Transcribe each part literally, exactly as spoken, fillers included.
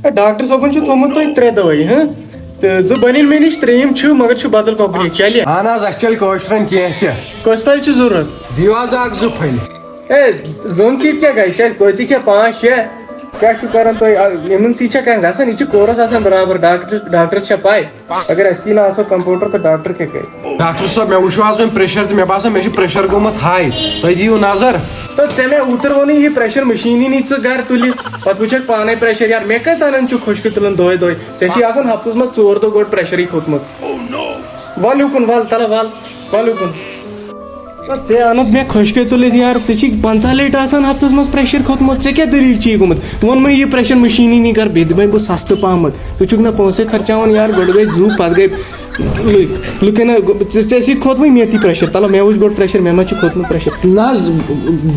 ہے، doctor صٲبن چھُ تھوٚومُت تۄہہِ ترٛےٚ دٲے، ہاں؟ تہٕ زٕ بنن مےٚ نِش، ترٛیٚیِم چھُ، مگر چھُ بدل کمپنی، چلہِ؟ اہن حظ، اَسہِ چلہِ کٲشرٮ۪ن کینٛہہ تہِ۔ کۄس پھلۍ چھِ ضروٗرت؟ دِیِو حظ اکھ زٕ پھٔلۍ۔ ہے، زوٚن سۭتۍ کیٛاہ گژھِ؟ ہے، توتہِ کیٛاہ پانٛژھ شےٚ؟ کیٛاہ چھُو کران تُہۍ؟ آ، یِمن سۭتۍ چھا کانٛہہ گژھان؟ یہِ چھِ کورس آسان برابر، ڈاکٹرس، ڈاکٹرس چھا پاے؟ اگر اَسہِ تہِ نہٕ آسو کمپاوڈر تہٕ ڈاکٹر کیٛاہ کرِ؟ ڈاکٹر صٲب، مےٚ وٕچھِو حظ وۄنۍ پریشر تہٕ مےٚ باسان مےٚ چھُ پریشر گوٚمُت ہاے۔ تُہۍ دِیِو نظر۔ تہٕ ژےٚ مےٚ اوترٕ ووٚنُے یہِ پریشر مشیٖنی نی ژٕ گرٕ تُلِتھ، پتہٕ وٕچھکھ پانے پریشر۔ یار، مےٚ کتہِ انان چھُ خۄشکہٕ تُلان دۄہے دۄہے؟ ژےٚ چھُے آسان ہفتس منٛز ژور دۄہ گۄڈٕ پریشرٕے کھوٚتمُت۔ ول ہیوٚکُن، ول، تلہ ول، ول ہیوٚکُن۔ ژےٚ اَنُتھ مےٚ خۄشکے تُلِتھ یار، ژےٚ چھی پنٛژاہ لٹہِ آسان ہفتس منٛز پریشر کھوٚتمُت، ژےٚ کیٛاہ دٔلیٖل چھی گوٚمُت؟ ووٚنمَے یہِ پریشر مشیٖنی نی کر، بیٚیہِ دِمے بہٕ سستہٕ پہمتھ، ژٕ چھُکھ نہ پونٛسے خرچاوان یار، گۄڈٕ گٔے زُو، پتہٕ گٔے لُکھ، لُکھ ہے نہ، ژےٚ، ژےٚ سۭتۍ کھوٚت وۄنۍ مےٚ تہِ پریشر، تلہ مےٚ وٕچھ گۄڈٕ پریشر، مےٚ ما چھُ کھوٚتمُت پریشر؟ نہ حظ،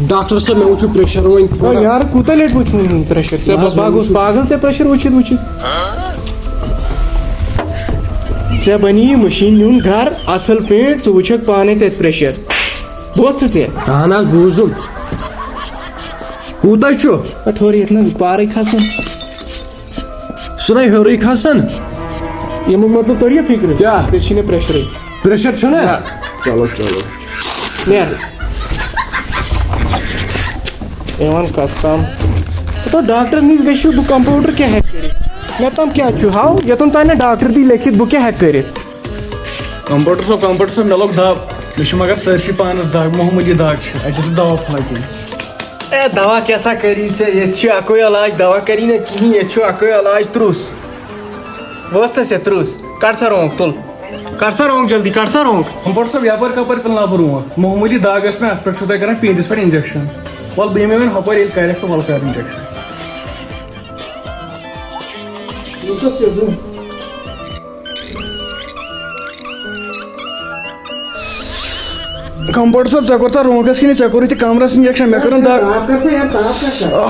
ڈاکٹر صٲب، مےٚ وٕچھُو پریشر وۄنۍ تھوڑا۔ یار، کوٗتاہ لٹہِ وٕچھُو وۄنۍ پریشر؟ ژےٚ نہ حظ، بہٕ وۄنۍ گوٚوُس وٕچھُو۔ پاگل، ژےٚ پریشر وٕچھِتھ وٕچھِتھ۔ ژےٚ بنی یہِ مشیٖن نیُن گرٕ اصل پٲٹھۍ، ژٕ وٕچھکھ پانے تتہِ پریشر۔ بوزتھٕ ژےٚ؟ اہن حظ، بوٗزُم۔ کوٗتاہ چھُ؟ پتہٕ ہیوٚر یتھ نہ پارے کھسان۔ سُہ نَے ہیوٚرُے کھسان۔ ییٚمیُک مطلب توٚر یہِ فِکرِ؟ کیٛاہ؟ ژےٚ چھی نہٕ پریشرٕے۔ پریشر چھُنہ؟ نہ۔ چلو، چلو۔ نیر۔ یِوان کتھ تام۔ تو ڈاکٹر نِش گٔژھِو، بہٕ کمپاوڈر کیٛاہ ہٮ۪کہٕ کٔرِتھ؟ مےٚ تام کیٛاہ چھُ؟ ہاو، یوٚتَن تام نہٕ ڈاکٹر دی لیکھِتھ، بہٕ کیٛاہ ہٮ۪کہٕ کٔرِتھ؟ کمپاوڈر صٲب، کمپاوڈر صٲب، مےٚ لوٚگ دب۔ مےٚ چھُ مگر سٲرسٕے پانس دگ، معموٗلی دگ چھِ۔ اَتہِ دیُت دوا پھوٚلہ کینٛہہ۔ اے، دوا کیٛاہ سا کری ژےٚ؟ ییٚتہِ چھُ اَکُے علاج، دوا کری نہٕ کِہیٖنۍ۔ ییٚتہِ چھُ اَکُے علاج، ترُس۔ بوز تہٕ ژےٚ، ترُس۔ کڑ سا رونٛگ، تُل۔ کر سا رونٛگ جلدی، کر سا رونٛگ۔ کمپاوڈر صٲب، یپٲرۍ کپٲرۍ پِلناو بہٕ رونٛگ؟ معموٗلی دگ ٲس مےٚ، اتھ پٮ۪ٹھ چھُو تۄہہِ کران پیٖنتِس پٮ۪ٹھ injection۔ وَلہٕ بہٕ یِمے وۄنۍ ہۄپٲرۍ، ییٚلہِ کرٮ۪کھ تہٕ وَلہٕ کر injection۔ کمپاوڈر صٲب، ژےٚ کوٚر تَتھ رونٛگس کِنہٕ ژےٚ کوٚرُے تہِ کمرس injection؟ مےٚ کٔرٕن دگ۔ تاپھ کر سا یار، تاپھ کر سا۔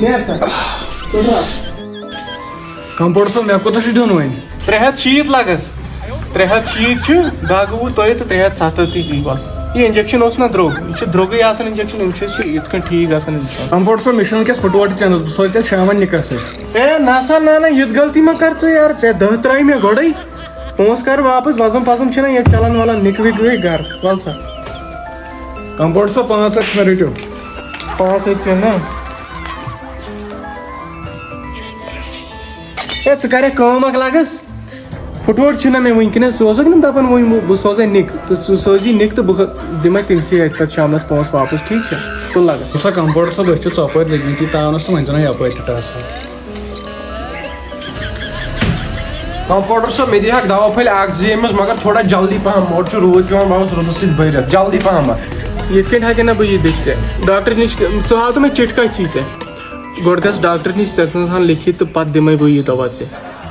نیر سا۔ ژٕ درٛاو۔ کمپاوڈر صٲب، مےٚ کوٗتاہ چھُ دیُن وۄنۍ؟ ترٛےٚ ہَتھ شیٖتھ لگس۔ ترٛےٚ ہَتھ شیٖتھ چھُ، دگ وُہ تۄہہِ تہٕ ترٛےٚ ہَتھ ستہٕ تہِ دی گۄڈٕ۔ یہِ injection اوس نہ درٛوگ، یہِ چھُ درٛوگٕے آسان injection، اَمہِ سۭتۍ چھُ یِتھ کٔنۍ ٹھیٖک گژھان اِنسان۔ کمپاوڈر صٲب، مےٚ چھُنہٕ وٕنکیٚس پھُٹووٹ تہِ چَندَس، بہٕ سوزٕ تیٚلہِ شامَن نِکَس سۭتۍ۔ اے نہ سا نہ نہ، یِتھ غلطی مہ کر ژٕ یار، ژےٚ دَہ ترٛٲے مےٚ گۄڈَے۔ پونٛسہٕ کر واپس، وۄزُم پۄزُم چھُنہ ییٚتہِ چلان ولان، نِک وِک وِک گر، وَل سا۔ کمپاوڈر صٲب، پانٛژھ ہَتھ چھِ مےٚ، رٔٹِو۔ پانٛژھ ہَتھ چھِ نہ۔ اے، ژٕ کَرٮ۪کھ کٲم اَکھ لَگَس۔ پھُٹووٹ چھِنہ مےٚ وٕنکیٚنَس، ژٕ اوسُکھ نہ دَپان وۄنۍ بہٕ، بہٕ سوزَے نِک، تہٕ ژٕ سوزی نِک تہٕ بہٕ دِمَے تٔمسٕے اَتھِ پَتہٕ شامنَس پونٛسہٕ واپَس، ٹھیٖک چھا؟ تُل لَگَس۔ وٕچھ سا کمپاوڈر صٲب، أسۍ چھِ ژۄپٲرۍ لٔگۍ مٕتۍ تاونَس تہٕ وۄنۍ زَنہٕ یَپٲرۍ تہِ ٹَس۔ کمپاوڈر صٲب، مےٚ دِ ہاکھ دوا پھٔلۍ اَکھ زٕ ییٚمہِ منٛز، مگر تھوڑا جلدی پَہَم، اورٕ چھُ روٗد پٮ۪وان، بہٕ آوُس روٗدَس سۭتۍ بٔرِتھ، جلدی پَہَم۔ یِتھ کٔنۍ ہٮ۪کہٕ نہٕ بہٕ یہِ دِتھ ژےٚ۔ ڈاکٹر نِش، ژٕ ہاو تہٕ مےٚ چِٹھۍ کَتہِ چھی ژےٚ؟ گۄڈٕ گژھ ڈاکٹر نِش، ژےٚ تِہنٛز ہن لیکھِتھ تہٕ پتہٕ دِمے بہٕ یہِ دوا ژےٚ۔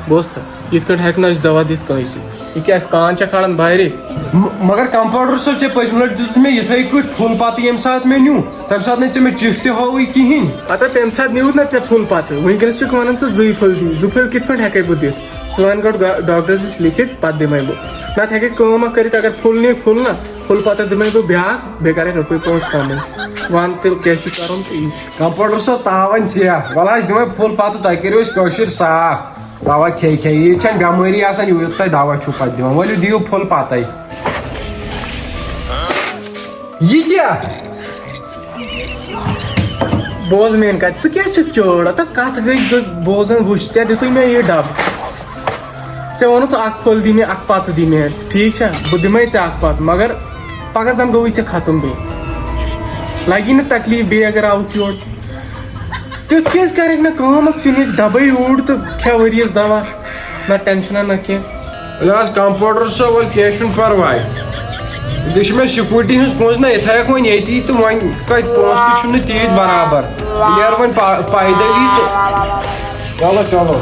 بوز تہٕ، یِتھ کٲٹھۍ ہٮ۪کہٕ نہٕ أسۍ دوا دِتھ کٲنٛسہِ۔ یہِ کیٛاہ، اَسہِ کان چھا کھالان بارے؟ م-، مگر کمپاوڈر صٲب، ژےٚ پٔتمہِ لٹہِ دیُت مےٚ یِتھے کٲٹھۍ پھُل پتہٕ، ییٚمہِ ساتہٕ مےٚ نیوٗ، تمہِ ساتہٕ نہٕ ژےٚ مےٚ چِٹھ تہِ ہٲوٕے کِہینۍ۔ ہتا تمہِ ساتہٕ نیوٗتھ نہ ژےٚ پھُل پتہٕ، وٕنکیٚنس چھُکھ ونان ژٕ زٕے پھٔلۍ دِنۍ، زٕ پھٔلۍ کِتھ پٲٹھۍ ہٮ۪کے بہٕ دِتھ؟ ژٕ وَن گۄڈٕ گا-، ڈاکٹرس نِش لیکھِتھ، پتہٕ دِمے بہٕ۔ نتہٕ ہٮ۪کے کٲم اکھ کٔرِتھ، اگر پھُل نِیہِ پھُل نہ، پھُل پتہٕ دِمے بہٕ بیٛاکھ، بیٚیہِ کرے رۄپیہِ پانٛژھ کمٕے۔ وَن تیٚلہِ کیٛاہ چھُ کرُن تہٕ یہِ چھُ۔ کمپاوڈر صٲب، تاوان ژےٚ، وَلہٕ حظ دِمے پھُل پتہٕ، تۄہہِ کٔرِو أسۍ کٲشِر صاف۔ دوا کھے کھے، ییٚتہِ چھَنہٕ بٮ۪مٲری آسان، یوٗت تۄہہِ دوا چھُو پتہٕ دِوان۔ ؤلِو دِیِو پھُل پتے۔ یہِ کیٛاہ؟ بوز میٛٲنۍ کَتھ، ژٕ کیٛازِ چھَکھ چٲڑ؟ ہتا کَتھ گٔے، گٔے بوزان، وٕچھ، ژےٚ دیُتُے مےٚ یہِ ڈَبہٕ۔ ژےٚ ووٚنُتھ اَکھ پھوٚل دی مےٚ، اَکھ پَتہٕ دی مےٚ، ٹھیٖک چھا؟ بہٕ دِمَے ژےٚ اَکھ پَتہٕ، مگر پَگاہ زَن گوٚوُے ژےٚ ختم بیٚیہِ۔ لَگی نہٕ تکلیٖف بیٚیہِ اگر آوُکھ یور؟ تیُتھ کیٛازِ کَرَکھ نہٕ کٲم اَکھ؟ ژٕ نِکھ ڈَبَے اوٗرۍ تہٕ کھےٚ ؤریَس دَوا، نہ ٹٮ۪نشَنا نہ کینٛہہ۔ نہ حظ، کمپاوڈر صٲب، وَلہٕ کینٛہہ چھُنہٕ پَرواے۔ یہِ چھِ مےٚ سکوٗٹی ہٕنٛز کٲنٛسہِ نہ، یہِ تھایَکھ وۄنۍ ییٚتی تہٕ وۄنۍ کَتہِ، پونٛسہٕ تہِ چھِم نہٕ تیٖتۍ برابر۔ بہٕ نیرٕ وۄنۍ پا-، پیدلی تہٕ چلو، چلو۔